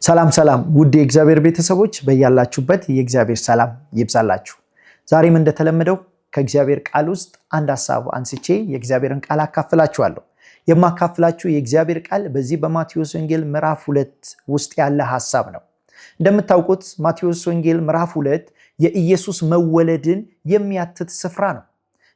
ሰላም ሰላም ውድ የእግዚአብሔር ቤተሰቦች በያላችሁበት የእግዚአብሔር ሰላም ይብዛላችሁ። ዛሬም እንደተለመደው ከእግዚአብሔር ቃል ውስጥ አንድ ሀሳብ አንስቼ የእግዚአብሔርን ቃል አካፍላችኋለሁ። የማካፍላችሁ የእግዚአብሔር ቃል በዚህ በማቴዎስ ወንጌል ምዕራፍ 2 ውስጥ ያለ ሀሳብ ነው። እንደምታውቁት ማቴዎስ ወንጌል ምዕራፍ 2 የኢየሱስ መወለድን የሚያትት ስፍራ ነው።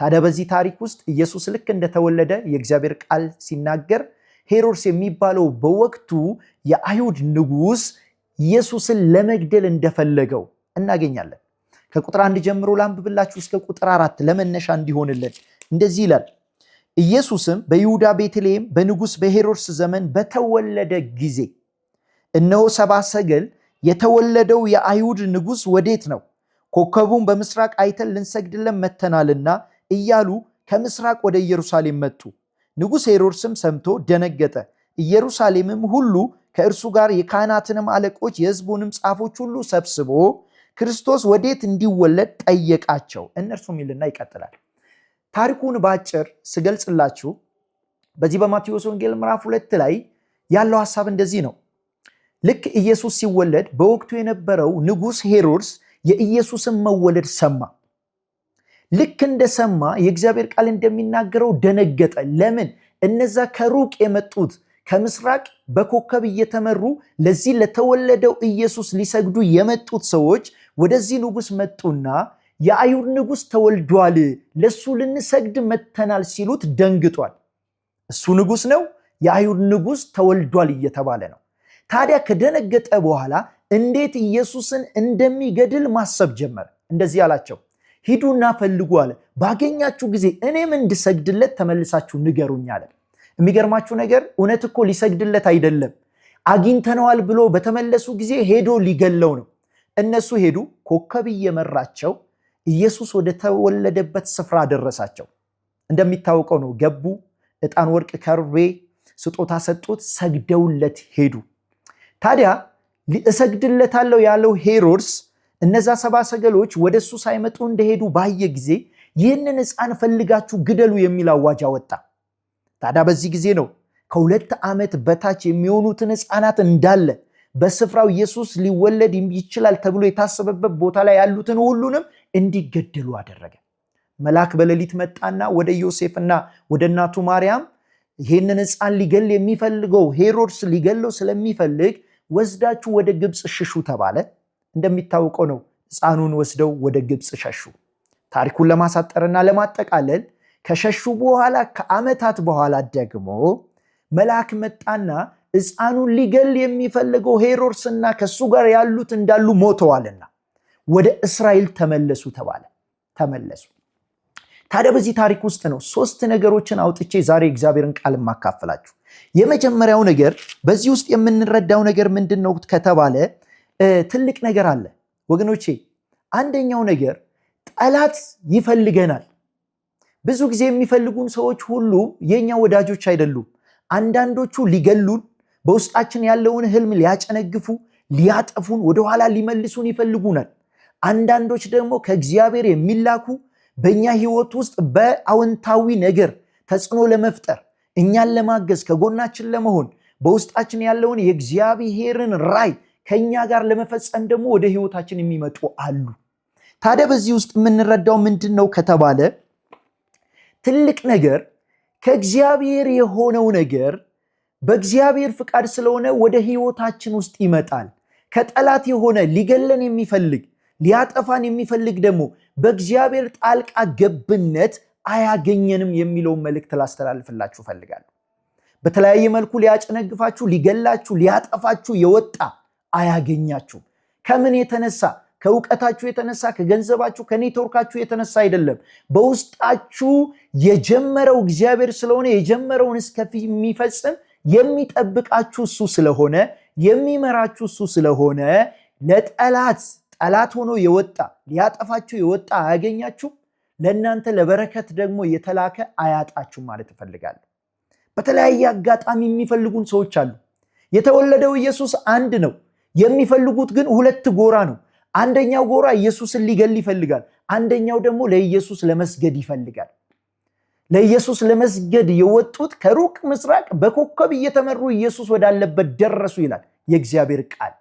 ታዲያ በዚህ ታሪክ ውስጥ ኢየሱስ ልክ እንደተወለደ የእግዚአብሔር ቃል ሲናገር ሄሮድስ የሚባለው በወቅቱ የአይሁድ ንጉሥ ኢየሱስን ለመግደል እንደፈለገው እናገኛለን። ከቁጥር 1 ጀምሮ ላንብብላችሁ እስከ ቁጥር 4 ለመነሻ እንዲሆንልን እንደዚህ ይላል። ኢየሱስም በይሁዳ ቤተልሔም በንጉሥ በሄሮድስ ዘመን በተወለደ ጊዜ እነሆ ሰብአ ሰገል የተወለደው የአይሁድ ንጉሥ ወዴት ነው? ኮከቡን በምስራቅ አይተን ልንሰግድለን መተናልና እያሉ ከምስራቅ ወደ ኢየሩሳሌም መጡ። ንጉሥ ሄሮድስም ሰምቶ ደነገጠ። ኢየሩሳሌምም ሁሉ ከእርሱ ጋር የካህናትንም አለቆች የሕዝቡንም ጻፎች ሁሉ ሰብስቦ ክርስቶስ ወዴት እንዲወለድ ጠየቃቸው። እነርሱም ይልና ይቀጥላል። ታሪኩን በአጭር ስገልጽላችሁ በዚህ በማቴዎስ ወንጌል ምዕራፍ 2 ላይ ያለው ሐሳብ እንደዚህ ነው። ልክ ኢየሱስ ሲወለድ በወቅቱ የነበረው ንጉሥ ሄሮድስ የኢየሱስን መወለድ ሰማ። ልክ እንደሰማ የእግዚአብሔር ቃል እንደሚናገረው ደነገጠ። ለምን? እነዛ ከሩቅ የመጡት ከምስራቅ በኮከብ እየተመሩ ለዚህ ለተወለደው ኢየሱስ ሊሰግዱ የመጡት ሰዎች ወደዚህ ንጉሥ መጡና የአይሁድ ንጉሥ ተወልዷል፣ ለሱ ልንሰግድ መተናል ሲሉት ደንግጧል። እሱ ንጉሥ ነው፣ የአይሁድ ንጉሥ ተወልዷል እየተባለ ነው። ታዲያ ከደነገጠ በኋላ እንዴት ኢየሱስን እንደሚገድል ማሰብ ጀመረ። እንደዚህ አላቸው፣ ሂዱና ፈልጉ አለ። ባገኛችሁ ጊዜ እኔም እንድሰግድለት ተመልሳችሁ ንገሩኝ አለ። የሚገርማችሁ ነገር እውነት እኮ ሊሰግድለት አይደለም፣ አግኝተነዋል ብሎ በተመለሱ ጊዜ ሄዶ ሊገለው ነው። እነሱ ሄዱ፣ ኮከብ እየመራቸው ኢየሱስ ወደ ተወለደበት ስፍራ ደረሳቸው። እንደሚታወቀው ነው፣ ገቡ፣ ዕጣን፣ ወርቅ፣ ከርቤ ስጦታ ሰጡት፣ ሰግደውለት ሄዱ። ታዲያ እሰግድለታለሁ ያለው ሄሮድስ እነዛ ሰብአ ሰገሎች ወደ እሱ ሳይመጡ እንደሄዱ ባየ ጊዜ ይህንን ሕፃን ፈልጋችሁ ግደሉ የሚል አዋጅ አወጣ። ታዲያ በዚህ ጊዜ ነው ከ2 ዓመት በታች የሚሆኑትን ሕፃናት እንዳለ በስፍራው ኢየሱስ ሊወለድ ይችላል ተብሎ የታሰበበት ቦታ ላይ ያሉትን ሁሉንም እንዲገደሉ አደረገ። መልአክ በሌሊት መጣና ወደ ዮሴፍና ወደ እናቱ ማርያም ይህንን ሕፃን ሊገል የሚፈልገው ሄሮድስ ሊገለው ስለሚፈልግ ወስዳችሁ ወደ ግብፅ ሽሹ ተባለ። እንደሚታወቀው ነው ሕፃኑን ወስደው ወደ ግብፅ ሸሹ። ታሪኩን ለማሳጠርና ለማጠቃለል ከሸሹ በኋላ ከዓመታት በኋላ ደግሞ መልአክ መጣና ሕፃኑን ሊገል የሚፈልገው ሄሮድስና ከሱ ጋር ያሉት እንዳሉ ሞተዋልና ወደ እስራኤል ተመለሱ ተባለ። ተመለሱ። ታዲያ በዚህ ታሪክ ውስጥ ነው ሶስት ነገሮችን አውጥቼ ዛሬ እግዚአብሔርን ቃል ማካፈላችሁ። የመጀመሪያው ነገር በዚህ ውስጥ የምንረዳው ነገር ምንድን ነው ከተባለ ትልቅ ነገር አለ ወገኖቼ። አንደኛው ነገር ጠላት ይፈልገናል። ብዙ ጊዜ የሚፈልጉን ሰዎች ሁሉ የኛ ወዳጆች አይደሉም። አንዳንዶቹ ሊገሉን፣ በውስጣችን ያለውን ህልም ሊያጨነግፉ፣ ሊያጠፉን፣ ወደኋላ ሊመልሱን ይፈልጉናል። አንዳንዶች ደግሞ ከእግዚአብሔር የሚላኩ በእኛ ህይወት ውስጥ በአዎንታዊ ነገር ተጽዕኖ ለመፍጠር እኛን ለማገዝ ከጎናችን ለመሆን በውስጣችን ያለውን የእግዚአብሔርን ራዕይ ከኛ ጋር ለመፈጸም ደግሞ ወደ ህይወታችን የሚመጡ አሉ። ታዲያ በዚህ ውስጥ የምንረዳው ምንድን ነው ከተባለ ትልቅ ነገር ከእግዚአብሔር የሆነው ነገር በእግዚአብሔር ፍቃድ ስለሆነ ወደ ህይወታችን ውስጥ ይመጣል። ከጠላት የሆነ ሊገለን የሚፈልግ ሊያጠፋን የሚፈልግ ደግሞ በእግዚአብሔር ጣልቃ ገብነት አያገኘንም የሚለውን መልእክት ላስተላልፍላችሁ እፈልጋለሁ። በተለያየ መልኩ ሊያጨነግፋችሁ፣ ሊገላችሁ፣ ሊያጠፋችሁ የወጣ አያገኛችሁም። ከምን የተነሳ? ከእውቀታችሁ የተነሳ፣ ከገንዘባችሁ፣ ከኔትወርካችሁ የተነሳ አይደለም። በውስጣችሁ የጀመረው እግዚአብሔር ስለሆነ የጀመረውን እስከሚፈጽም የሚጠብቃችሁ እሱ ስለሆነ የሚመራችሁ እሱ ስለሆነ ለጠላት ጠላት ሆኖ የወጣ ሊያጠፋችሁ የወጣ አያገኛችሁም። ለእናንተ ለበረከት ደግሞ የተላከ አያጣችሁም ማለት እፈልጋለሁ። በተለያየ አጋጣሚ የሚፈልጉን ሰዎች አሉ። የተወለደው ኢየሱስ አንድ ነው። የሚፈልጉት ግን ሁለት ጎራ ነው። አንደኛው ጎራ ኢየሱስን ሊገል ይፈልጋል። አንደኛው ደግሞ ለኢየሱስ ለመስገድ ይፈልጋል። ለኢየሱስ ለመስገድ የወጡት ከሩቅ ምስራቅ በኮከብ እየተመሩ ኢየሱስ ወዳለበት ደረሱ ይላል የእግዚአብሔር ቃል።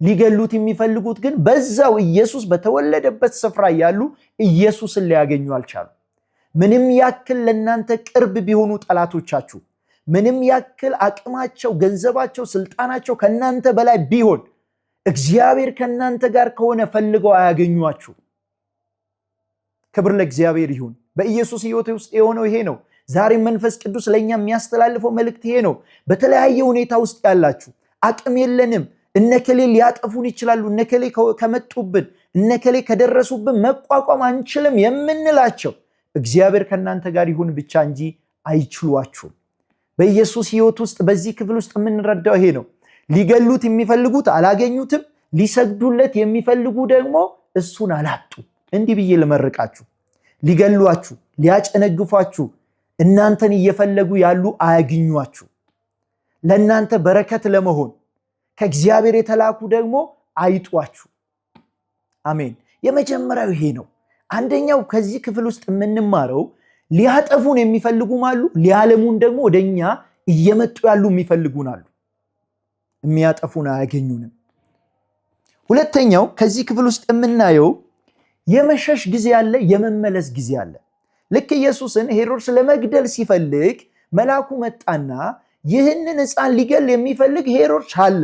ሊገሉት የሚፈልጉት ግን በዛው ኢየሱስ በተወለደበት ስፍራ ያሉ ኢየሱስን ሊያገኙ አልቻሉ። ምንም ያክል ለእናንተ ቅርብ ቢሆኑ ጠላቶቻችሁ፣ ምንም ያክል አቅማቸው፣ ገንዘባቸው፣ ስልጣናቸው ከእናንተ በላይ ቢሆን እግዚአብሔር ከእናንተ ጋር ከሆነ ፈልገው አያገኟችሁ። ክብር ለእግዚአብሔር ይሁን። በኢየሱስ ሕይወት ውስጥ የሆነው ይሄ ነው። ዛሬም መንፈስ ቅዱስ ለእኛ የሚያስተላልፈው መልእክት ይሄ ነው። በተለያየ ሁኔታ ውስጥ ያላችሁ አቅም የለንም፣ እነከሌ ሊያጠፉን ይችላሉ፣ እነከሌ ከመጡብን፣ እነከሌ ከደረሱብን መቋቋም አንችልም የምንላቸው እግዚአብሔር ከእናንተ ጋር ይሁን ብቻ እንጂ አይችሏችሁም። በኢየሱስ ሕይወት ውስጥ በዚህ ክፍል ውስጥ የምንረዳው ይሄ ነው። ሊገሉት የሚፈልጉት አላገኙትም፣ ሊሰግዱለት የሚፈልጉ ደግሞ እሱን አላጡ። እንዲህ ብዬ ልመርቃችሁ፣ ሊገሏችሁ፣ ሊያጨነግፏችሁ፣ እናንተን እየፈለጉ ያሉ አያግኟችሁ። ለእናንተ በረከት ለመሆን ከእግዚአብሔር የተላኩ ደግሞ አይጧችሁ። አሜን። የመጀመሪያው ይሄ ነው። አንደኛው ከዚህ ክፍል ውስጥ የምንማረው ሊያጠፉን የሚፈልጉም አሉ፣ ሊያለሙን ደግሞ ወደኛ እየመጡ ያሉ የሚፈልጉን አሉ። የሚያጠፉን አያገኙንም። ሁለተኛው ከዚህ ክፍል ውስጥ የምናየው የመሸሽ ጊዜ አለ፣ የመመለስ ጊዜ አለ። ልክ ኢየሱስን ሄሮድስ ለመግደል ሲፈልግ መልአኩ መጣና ይህንን ሕፃን ሊገል የሚፈልግ ሄሮድስ አለ፣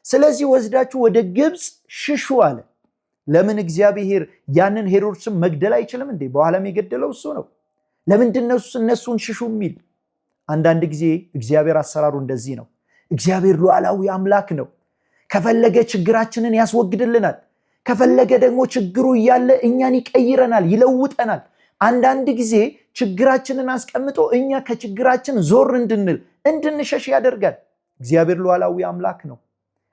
ስለዚህ ወስዳችሁ ወደ ግብፅ ሽሹ አለ። ለምን እግዚአብሔር ያንን ሄሮድስን መግደል አይችልም እንዴ? በኋላም የገደለው እሱ ነው። ለምንድን ነው እነሱን ሽሹ የሚል? አንዳንድ ጊዜ እግዚአብሔር አሰራሩ እንደዚህ ነው። እግዚአብሔር ሉዓላዊ አምላክ ነው። ከፈለገ ችግራችንን ያስወግድልናል። ከፈለገ ደግሞ ችግሩ እያለ እኛን ይቀይረናል፣ ይለውጠናል። አንዳንድ ጊዜ ችግራችንን አስቀምጦ እኛ ከችግራችን ዞር እንድንል እንድንሸሽ ያደርጋል። እግዚአብሔር ሉዓላዊ አምላክ ነው።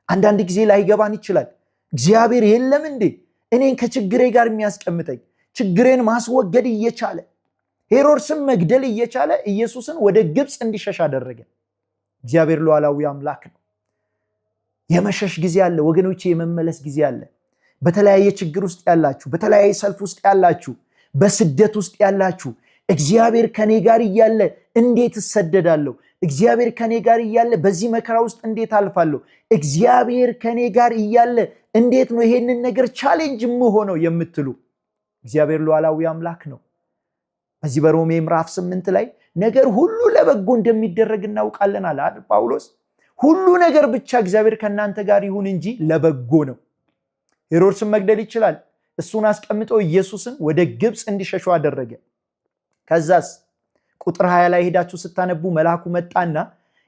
አንዳንድ ጊዜ ላይገባን ይችላል። እግዚአብሔር የለም እንዴ እኔን ከችግሬ ጋር የሚያስቀምጠኝ? ችግሬን ማስወገድ እየቻለ ሄሮድስን መግደል እየቻለ ኢየሱስን ወደ ግብፅ እንዲሸሽ አደረገ። እግዚአብሔር ሉዓላዊ አምላክ ነው። የመሸሽ ጊዜ አለ ወገኖቼ፣ የመመለስ ጊዜ አለ። በተለያየ ችግር ውስጥ ያላችሁ፣ በተለያየ ሰልፍ ውስጥ ያላችሁ፣ በስደት ውስጥ ያላችሁ እግዚአብሔር ከኔ ጋር እያለ እንዴት እሰደዳለሁ? እግዚአብሔር ከኔ ጋር እያለ በዚህ መከራ ውስጥ እንዴት አልፋለሁ? እግዚአብሔር ከኔ ጋር እያለ እንዴት ነው ይሄንን ነገር challenge የምሆነው የምትሉ እግዚአብሔር ሉዓላዊ አምላክ ነው። በዚህ በሮሜ ምዕራፍ 8 ላይ ነገር ሁሉ ለበጎ እንደሚደረግ እናውቃለን አለ ጳውሎስ። ሁሉ ነገር ብቻ እግዚአብሔር ከእናንተ ጋር ይሁን እንጂ ለበጎ ነው። ሄሮድስን መግደል ይችላል። እሱን አስቀምጦ ኢየሱስን ወደ ግብፅ እንዲሸሹ አደረገ። ከዛስ ቁጥር 20 ላይ ሄዳችሁ ስታነቡ መልአኩ መጣና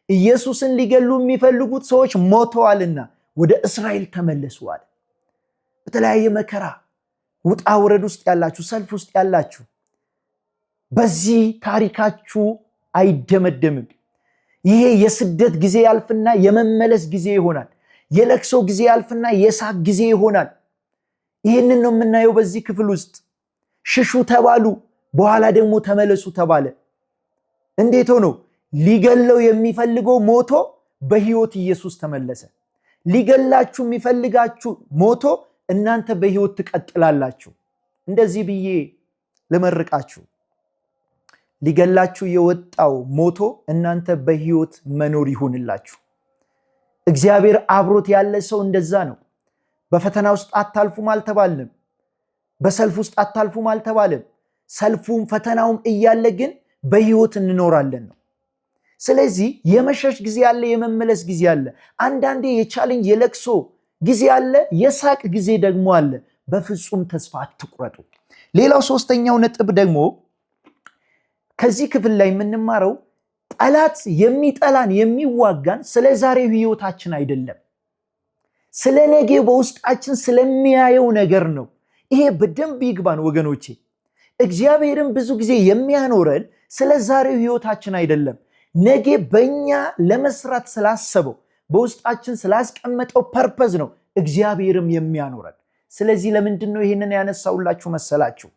ኢየሱስን ሊገሉ የሚፈልጉት ሰዎች ሞተዋልና ወደ እስራኤል ተመለሱ አለ። በተለያየ መከራ ውጣ ውረድ ውስጥ ያላችሁ፣ ሰልፍ ውስጥ ያላችሁ በዚህ ታሪካችሁ አይደመደምም። ይሄ የስደት ጊዜ ያልፍና የመመለስ ጊዜ ይሆናል። የለቅሶ ጊዜ ያልፍና የሳቅ ጊዜ ይሆናል። ይህንን ነው የምናየው በዚህ ክፍል ውስጥ። ሽሹ ተባሉ፣ በኋላ ደግሞ ተመለሱ ተባለ። እንዴት ሆኖ? ሊገለው የሚፈልገው ሞቶ በሕይወት ኢየሱስ ተመለሰ። ሊገላችሁ የሚፈልጋችሁ ሞቶ እናንተ በሕይወት ትቀጥላላችሁ። እንደዚህ ብዬ ልመርቃችሁ፣ ሊገላችሁ የወጣው ሞቶ እናንተ በሕይወት መኖር ይሁንላችሁ። እግዚአብሔር አብሮት ያለ ሰው እንደዛ ነው። በፈተና ውስጥ አታልፉም አልተባልንም። በሰልፍ ውስጥ አታልፉም አልተባልም። ሰልፉም ፈተናውም እያለ ግን በሕይወት እንኖራለን ነው። ስለዚህ የመሸሽ ጊዜ አለ፣ የመመለስ ጊዜ አለ። አንዳንዴ የ challenge የለቅሶ ጊዜ አለ፣ የሳቅ ጊዜ ደግሞ አለ። በፍጹም ተስፋ አትቁረጡ። ሌላው ሶስተኛው ነጥብ ደግሞ ከዚህ ክፍል ላይ የምንማረው ጠላት የሚጠላን የሚዋጋን ስለ ዛሬው ሕይወታችን አይደለም፣ ስለ ነገ በውስጣችን ስለሚያየው ነገር ነው። ይሄ በደንብ ይግባን ወገኖቼ። እግዚአብሔርን ብዙ ጊዜ የሚያኖረን ስለ ዛሬው ሕይወታችን አይደለም፣ ነገ በእኛ ለመስራት ስላሰበው በውስጣችን ስላስቀመጠው purpose ነው እግዚአብሔርም የሚያኖረን። ስለዚህ ለምንድን ነው ይህንን ያነሳውላችሁ መሰላችሁ?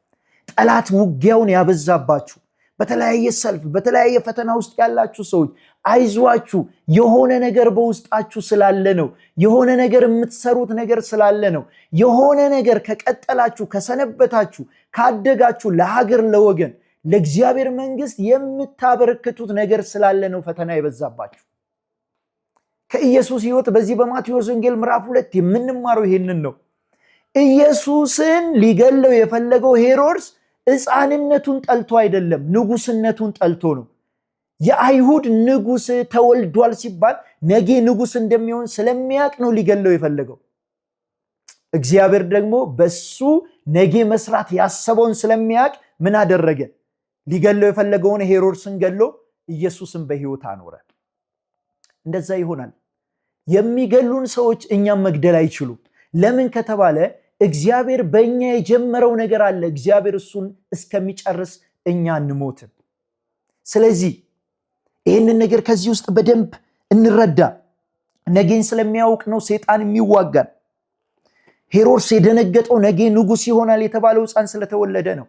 ጠላት ውጊያውን ያበዛባችሁ በተለያየ ሰልፍ በተለያየ ፈተና ውስጥ ያላችሁ ሰዎች አይዟችሁ፣ የሆነ ነገር በውስጣችሁ ስላለ ነው። የሆነ ነገር የምትሰሩት ነገር ስላለ ነው። የሆነ ነገር ከቀጠላችሁ፣ ከሰነበታችሁ፣ ካደጋችሁ ለሀገር፣ ለወገን፣ ለእግዚአብሔር መንግስት የምታበረክቱት ነገር ስላለ ነው ፈተና የበዛባችሁ። ከኢየሱስ ሕይወት በዚህ በማቴዎስ ወንጌል ምዕራፍ 2 የምንማረው ይሄንን ነው። ኢየሱስን ሊገለው የፈለገው ሄሮድስ ሕፃንነቱን ጠልቶ አይደለም፣ ንጉስነቱን ጠልቶ ነው። የአይሁድ ንጉስ ተወልዷል ሲባል ነገ ንጉስ እንደሚሆን ስለሚያውቅ ነው ሊገለው የፈለገው። እግዚአብሔር ደግሞ በሱ ነገ መስራት ያሰበውን ስለሚያውቅ ምን አደረገ? ሊገለው የፈለገውን ሄሮድስን ገሎ ኢየሱስን በሕይወት አኖረ። እንደዛ ይሆናል። የሚገሉን ሰዎች እኛም መግደል አይችሉም። ለምን ከተባለ እግዚአብሔር በእኛ የጀመረው ነገር አለ። እግዚአብሔር እሱን እስከሚጨርስ እኛ አንሞትም። ስለዚህ ይህንን ነገር ከዚህ ውስጥ በደንብ እንረዳ። ነገን ስለሚያውቅ ነው ሰይጣን የሚዋጋን። ሄሮድስ የደነገጠው ነገ ንጉሥ ይሆናል የተባለው ሕፃን ስለተወለደ ነው።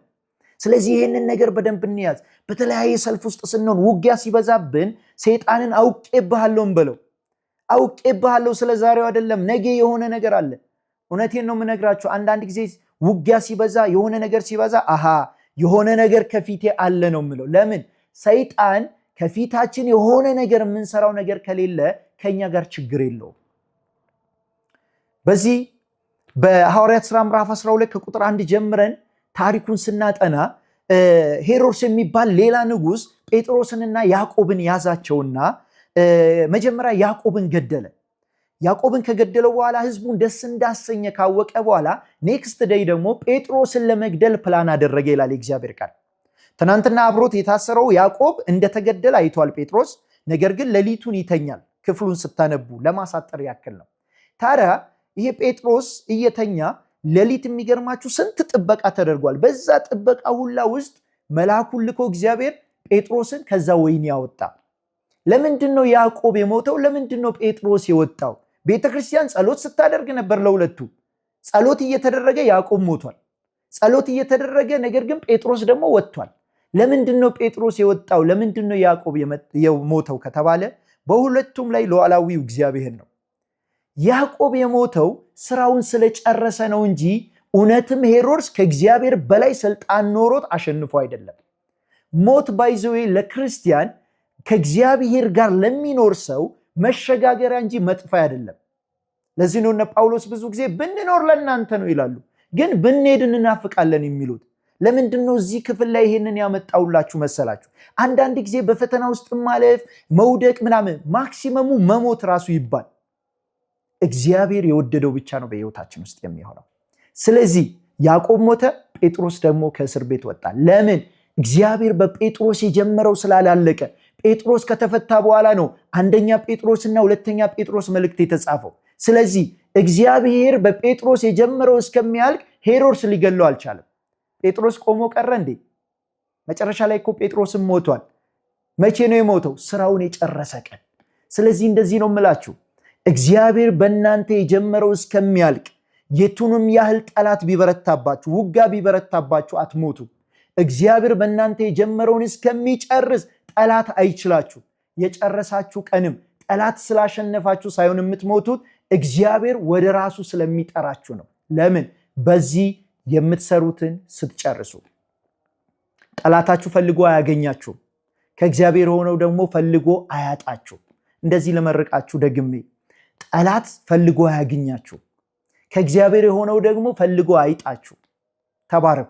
ስለዚህ ይህንን ነገር በደንብ እንያዝ። በተለያየ ሰልፍ ውስጥ ስንሆን፣ ውጊያ ሲበዛብን ሰይጣንን አውቄብሃለሁ እንበለው። አውቄብሃለሁ፣ ስለ ዛሬው አይደለም፣ ነገ የሆነ ነገር አለ። እውነቴን ነው የምነግራችሁ። አንዳንድ ጊዜ ውጊያ ሲበዛ፣ የሆነ ነገር ሲበዛ፣ አሃ የሆነ ነገር ከፊቴ አለ ነው የምለው። ለምን? ሰይጣን ከፊታችን የሆነ ነገር የምንሰራው ነገር ከሌለ ከኛ ጋር ችግር የለውም። በዚህ በሐዋርያት ሥራ ምዕራፍ 12 ከቁጥር 1 ጀምረን ታሪኩን ስናጠና ሄሮድስ የሚባል ሌላ ንጉሥ ጴጥሮስንና ያዕቆብን ያዛቸውና መጀመሪያ ያዕቆብን ገደለ። ያዕቆብን ከገደለው በኋላ ህዝቡን ደስ እንዳሰኘ ካወቀ በኋላ next day ደግሞ ጴጥሮስን ለመግደል ፕላን አደረገ ይላል የእግዚአብሔር ቃል። ትናንትና አብሮት የታሰረው ያዕቆብ እንደተገደለ አይቷል ጴጥሮስ። ነገር ግን ሌሊቱን ይተኛል። ክፍሉን ስታነቡ ለማሳጠር ያክል ነው። ታዲያ ይሄ ጴጥሮስ እየተኛ ሌሊት የሚገርማችሁ ስንት ጥበቃ ተደርጓል። በዛ ጥበቃ ሁላ ውስጥ መልአኩን ልኮ እግዚአብሔር ጴጥሮስን ከዛ ወህኒ ያወጣ። ለምንድን ነው ያዕቆብ የሞተው? ለምንድን ነው ጴጥሮስ የወጣው? ቤተ ክርስቲያን ጸሎት ስታደርግ ነበር። ለሁለቱ ጸሎት እየተደረገ ያዕቆብ ሞቷል። ጸሎት እየተደረገ ነገር ግን ጴጥሮስ ደግሞ ወጥቷል። ለምንድን ነው ጴጥሮስ የወጣው? ለምንድን ነው ያዕቆብ የሞተው ከተባለ በሁለቱም ላይ ሉዓላዊው እግዚአብሔር ነው። ያዕቆብ የሞተው ስራውን ስለጨረሰ ነው እንጂ እውነትም ሄሮድስ ከእግዚአብሔር በላይ ስልጣን ኖሮት አሸንፎ አይደለም። ሞት by the way ለክርስቲያን፣ ከእግዚአብሔር ጋር ለሚኖር ሰው መሸጋገሪያ እንጂ መጥፊያ አይደለም። ለዚህ ነው እነ ጳውሎስ ብዙ ጊዜ ብንኖር ለእናንተ ነው ይላሉ፣ ግን ብንሄድ እንናፍቃለን የሚሉት። ለምንድን ነው እዚህ ክፍል ላይ ይሄንን ያመጣውላችሁ መሰላችሁ? አንዳንድ ጊዜ በፈተና ውስጥ ማለፍ፣ መውደቅ ምናምን maximum ኡ መሞት ራሱ ይባል እግዚአብሔር የወደደው ብቻ ነው በህይወታችን ውስጥ የሚሆነው። ስለዚህ ያዕቆብ ሞተ፣ ጴጥሮስ ደግሞ ከእስር ቤት ወጣ። ለምን? እግዚአብሔር በጴጥሮስ የጀመረው ስላላለቀ። ጴጥሮስ ከተፈታ በኋላ ነው አንደኛ ጴጥሮስና ሁለተኛ ጴጥሮስ መልእክት የተጻፈው። ስለዚህ እግዚአብሔር በጴጥሮስ የጀመረው እስከሚያልቅ ሄሮድስ ሊገለው አልቻለም። ጴጥሮስ ቆሞ ቀረ እንዴ? መጨረሻ ላይ እኮ ጴጥሮስም ሞቷል። መቼ ነው የሞተው? ስራውን የጨረሰ ቀን። ስለዚህ እንደዚህ ነው የምላችሁ፣ እግዚአብሔር በእናንተ የጀመረው እስከሚያልቅ የቱንም ያህል ጠላት ቢበረታባችሁ፣ ውጊያ ቢበረታባችሁ አትሞቱም። እግዚአብሔር በእናንተ የጀመረውን እስከሚጨርስ ጠላት አይችላችሁ። የጨረሳችሁ ቀንም ጠላት ስላሸነፋችሁ ሳይሆን የምትሞቱት እግዚአብሔር ወደ ራሱ ስለሚጠራችሁ ነው። ለምን? በዚህ የምትሰሩትን ስትጨርሱ ጠላታችሁ ፈልጎ አያገኛችሁም። ከእግዚአብሔር የሆነው ደግሞ ፈልጎ አያጣችሁም። እንደዚህ ልመርቃችሁ ደግሜ፣ ጠላት ፈልጎ አያግኛችሁ። ከእግዚአብሔር የሆነው ደግሞ ፈልጎ አይጣችሁ። ተባረኩ።